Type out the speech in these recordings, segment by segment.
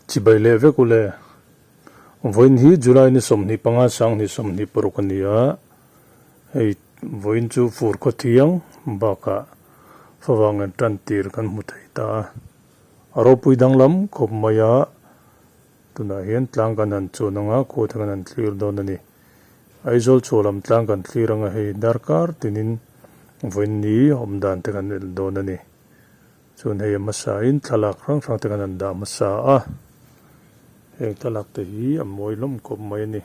Chibai leh vek u le. Vawiin hi July ni 25 2026 a ni a, hei vawiin chu fur khaw thiang bakah favang en tan tir kan hmu thei ta a. A ropui danglam khawp mai a, tunah hian tlang kan han chun ang a, khua te kan han thlir dawn a ni. Aizawl chhuah lam tlang kan thlir ang a, hei darkar tinin vawiin ni awm dan te kan elh dawn a ni. Chuan hei a hmasain thlalak hrang hrang te khan an dah hmasa a, heng thlalak te hi a mawi hlawm khawp mai a ni.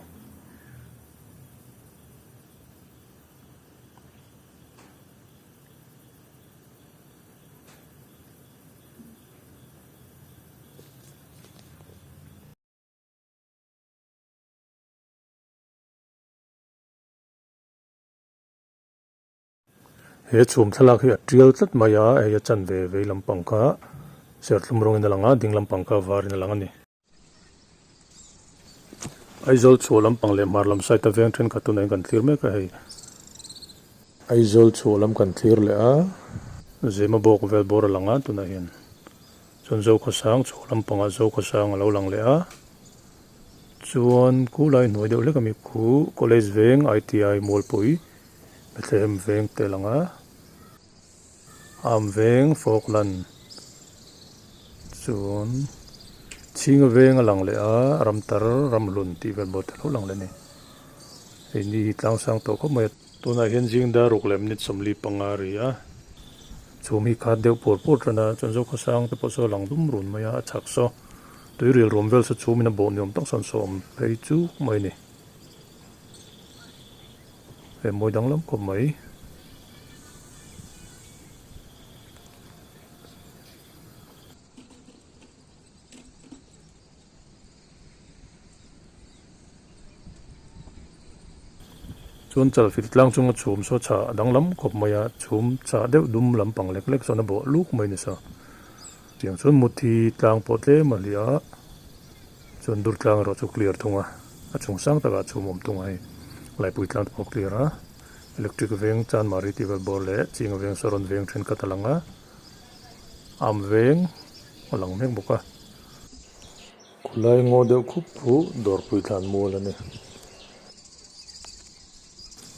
He chhum thlalak hi a tial tlat mai a, hei a chanve vei lampang kha serthlum rawngin a lang a, ding lampang kha varin a lang a ni. Aizawl chhuah lampang leh hmar lam side a veng thenkhat tunah hian kan thlir mek a hei. Aizawl chhuah lam kan thlir leh a, Zema bawk vel bawr a lang a tunah hian. Chuan Zokhawsang chhuah lampangah Zokhawsang a lo lang leh a, chuan khulai hnuai deuh hlek a mi khu College veng ITI Mualpui Bethlehem veng te lang a, Am veng Falkland chuan Chhinga veng a lang leh a, Ramtar Ramhlun tih vel bawr te lo lang leh a ni. Hei ni hi tlang sang tawh khawp mai a. Tunah hian zing dar ruk leh minute 45 a ri a, chhum hi khat deuh pur pur tan a, chuan Zokhawsang te pawh saw a lang dum run mai a, a chhak saw tuiril ruam vel saw chhumin a bawh ni awm tak sawn saw awm phei chuk mai a ni. He mawi danglam khawp mai. Chuan chalfilh tlang chunga chhum saw chhah danglam khawp mai a, chhum chhah deuh dum lampang lek lek sawn a bawh luk mai ni saw. Tiang chuan muthi tlang pawh tlem a hliah a. Chuan dur tlang erawh chu clear thung a, a chung sang takah chhum awm thung a hei laipui tlang te pawh clear a, electric veng chanmari tih vel bawr leh ching veng saw rawn veng thenkhat a lang a, am veng a lang mek bawk a. Khulai ngaw deuh khup phu dawrpui thlan mual a ni.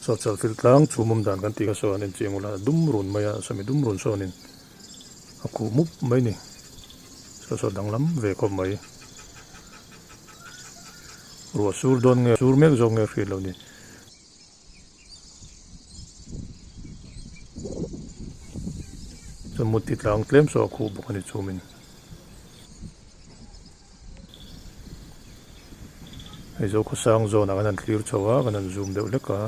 Saw chalfilh tlang chhum awm dan kan tih kha saw an enchiang ula dum run mai a, sawmi dum run sawnin a khuh mup mai ni. Saw saw danglam ve khawp mai. Ruah sur dawn nge sur mek zawk nge hriat loh ni. Chuan mutti tlang tlem saw a khuh bawk a ni chhumin. Hei zo khawsang zawnah kan han thlir chho a, kan han zoom deuh hlek a.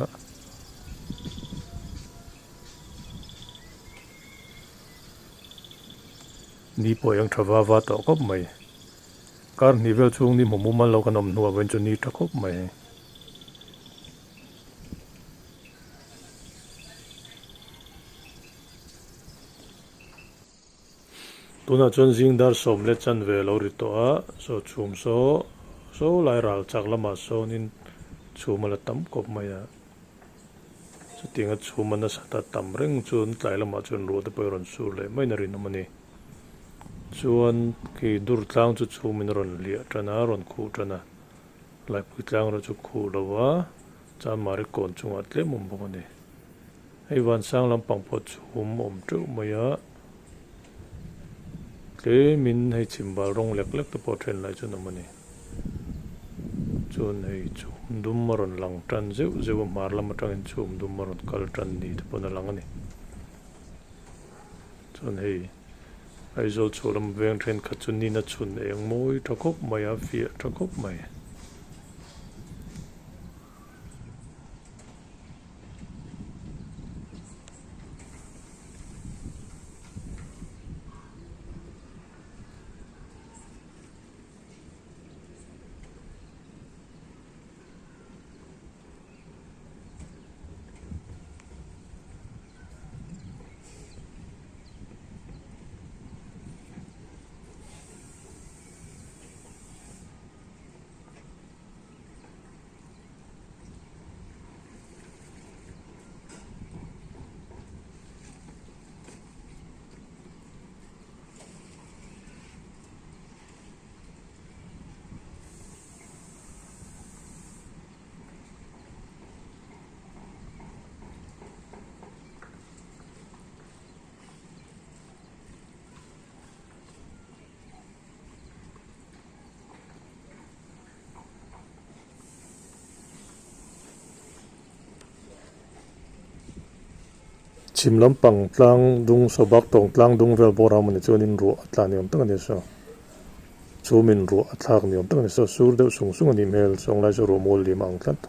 Ni pawh eng tha va va tawh khawp mai. Kar hnih vel chhung ni hmu mumal lo kan awm hnuah vawiin chu ni tha khawp mai. Tunah chuan zing dar sawm leh chanve a lo ri tawh a, saw chhum saw saw lai ral chak lamah sawnin chhum a la tam kawp mai a, chutianga chhum a nasat a tam reng chuan tlai lamah chuan ruah te pawh a rawn sur leh maiin a rinawm a ni. Chuan khi dur tlang chu chhumin a rawn hliah tan a, a rawn khuh tan a, laipui tlang erawh chu khuh lo va, chanmari kawn chungah tlem awm bawk a ni. Hei vansang lampang pawh chhum awm teuh mai a, tlemin hei chhimbal rawng lek lek te pawh a then lai chuan awm a ni. Chuan hei chhum dum a rawn lang tan zeuh zeuh a, hmar lam atangin chhum dum a rawn kal tan ni te pawn a lang a ni. Chuan hei Aizawl chhuah lam veng thenkhat chu nina chhun eng mawi tha khawp mai a, fiah tha khawp mai. Chhim lampang tlang dung saw bak tawng tlang dung vel bawr a mawni chuanin ruah a tla ni awm tak a ni saw. Chhumin ruah a thlak ni awm tak a ni saw sur deuh sung sung a nih hmel sawng lai saw ruah mual liam a ang tlat.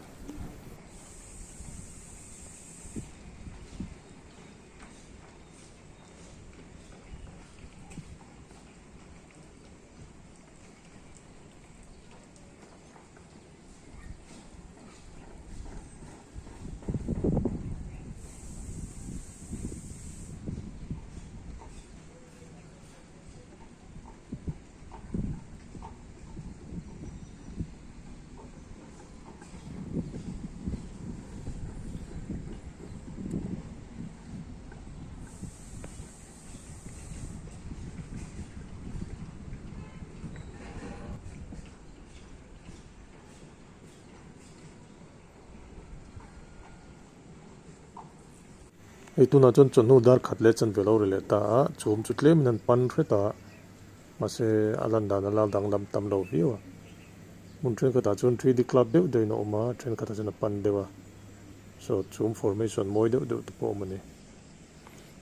Hei tunah chuan chawhnu dar khat leh chanve lo ri leh ta a, chhum chu tlemin an pan hret a, mahse a lan dan a la danglam tam lo viau a. Hmun thenkhatah chuan 3D club deuh deuhin a awm a, thenkhatah chuan a pan deuh a, so chhum formation mawi deuh deuh te pawh a awm a ni.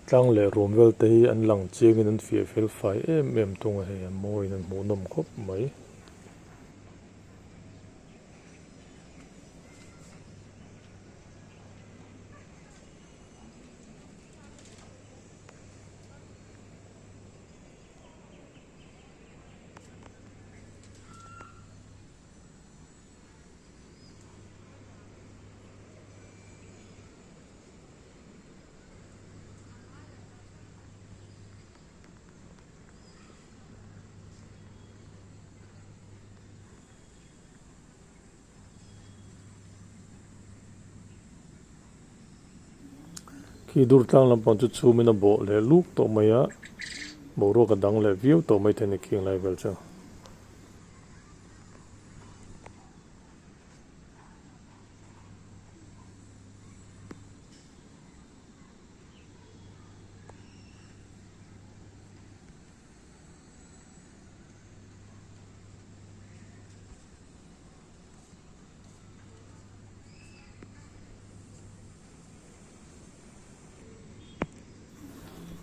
Tlang leh rum vel te hi an lang chiangin an fiah fel fai em em thung a hei a mawiin an hmuhnawm khawp mai. Khi dur tlang lampang chu chhumin a bawh leh luk tawh mai a, boruak a dang leh viau tawh mai thei a ni khing lai vel chu.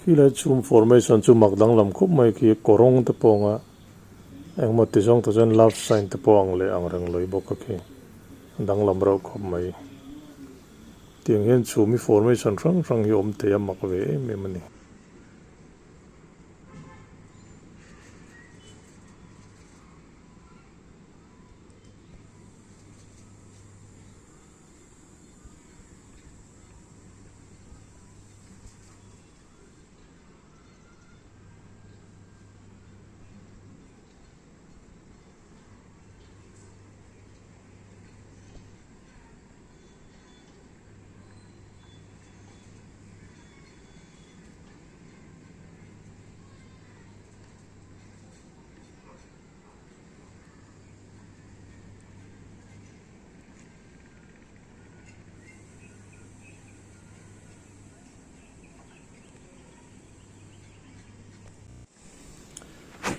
Khi lai chhum formation chu mak danglam khawp mai khi kawrawng te pawh anga engemaw ti zawng tah chuan love sign te pawh ang leh ang reng lawi bawk a khi a danglam reuh khawp mai. Tiang hian chhum hi formation hrang hrang hi awm thei a mak ve em em a ni.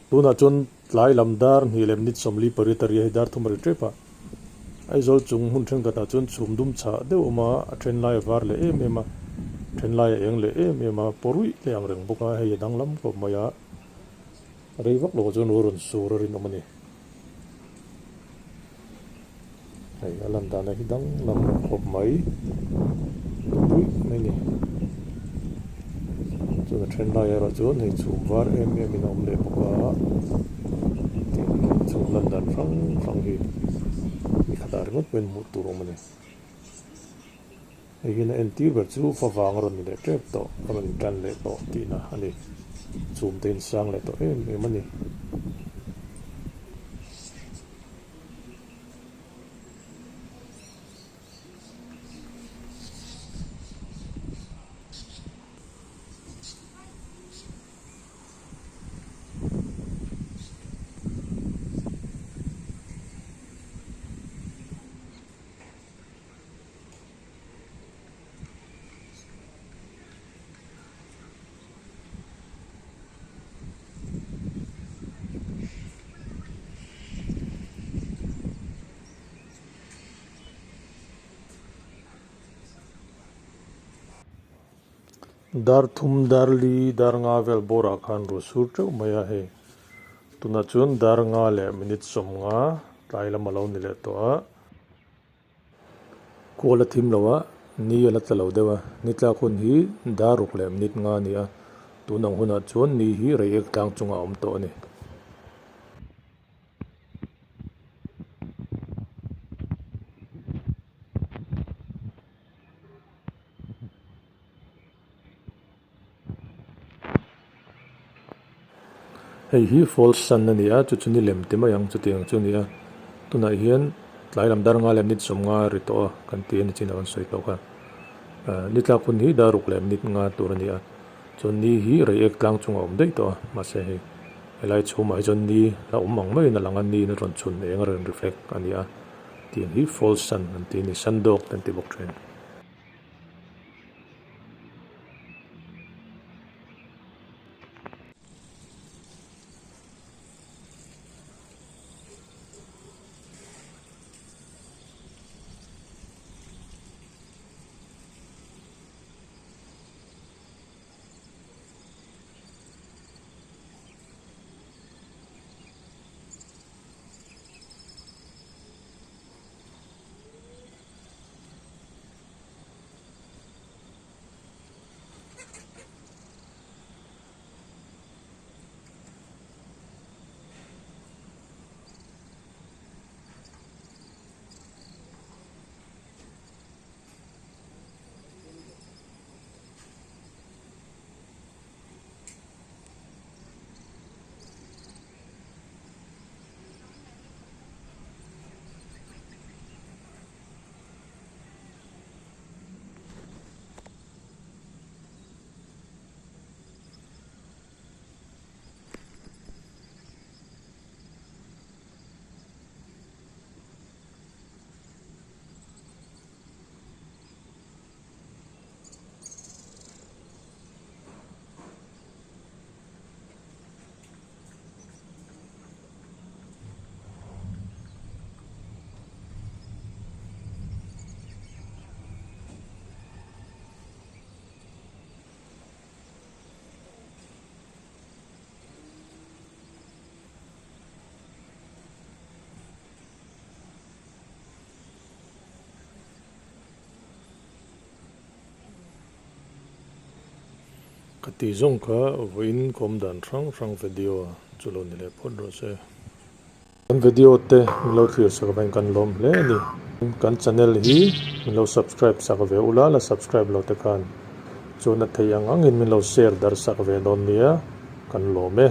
Tunah chuan tlai lam dar hnih leh minute 48 a ri a, hei dar thum a ri tep a. Aizawl chung hmun thenkhatah chuan chhum dum chhah deuh a awm a, a then lai a var leh em em a, then lai a eng leh em em a, pawruih te ang reng bawk a, hei a danglam khawp mai a. Rei vak lo chuan ruah rawn sur a rinawm a ni. Hei a lan dan hi danglam khawp mai dum ruih mai a ni. Chuan a then lai erawh chuan hei chhum var em em in a awm leh bawk a, tin chhum lan dan hrang hrang hi ni khatah ringawt pawhin hmuh tur a awm a ni. Hei hian a entir ber chu favang a rawn ni leh tep tawh, a rawn intan leh tawh tihna a ni. Chhum te insang leh tawh em em a ni. Dar thum, dar li, dar nga vel bawrah khan ruah sur teuh mai a hei. Tunah chuan dar nga leh minute 50 tlai lam a lo ni leh tawh a. Kual a thim lo a, ni a la tla lo deuh a, ni tlak hun hi dar ruk leh minute nga a ni a, tun ang hunah chuan ni hi reiek tlang chungah a awm tawh a ni. Hei hi false sun a ni a chu chu ni lem ti mai ang chutiang chu a ni a tunah hian tlai lam dar nga leh minute 50 a ri tawh a kan ti a ni chin a kan sawi tawh kha ah ni tlak hun hi dar ruk leh minute nga tur a ni a chuan ni hi reiek tlang chungah a awm daih tawh a mahse hei helai chhumah hi chuan ni la awm ang maiin a lang a ni in a rawn chhun eng a rawn reflect a ni a tiang hi false sun an ti a ni sun dog te an ti bawk thin. Ka tih zawng kha vawiin kawm dan hrang hrang video chu lo ni leh phawt rawh se. Kan video te min lo thlir sak avangin kan lawm hle a ni. Kan channel hi min lo subscribe sak ve ula, la subscribe lo te khan chuan a theih ang angin min lo share darh sak ve dawn nia, kan lawm e.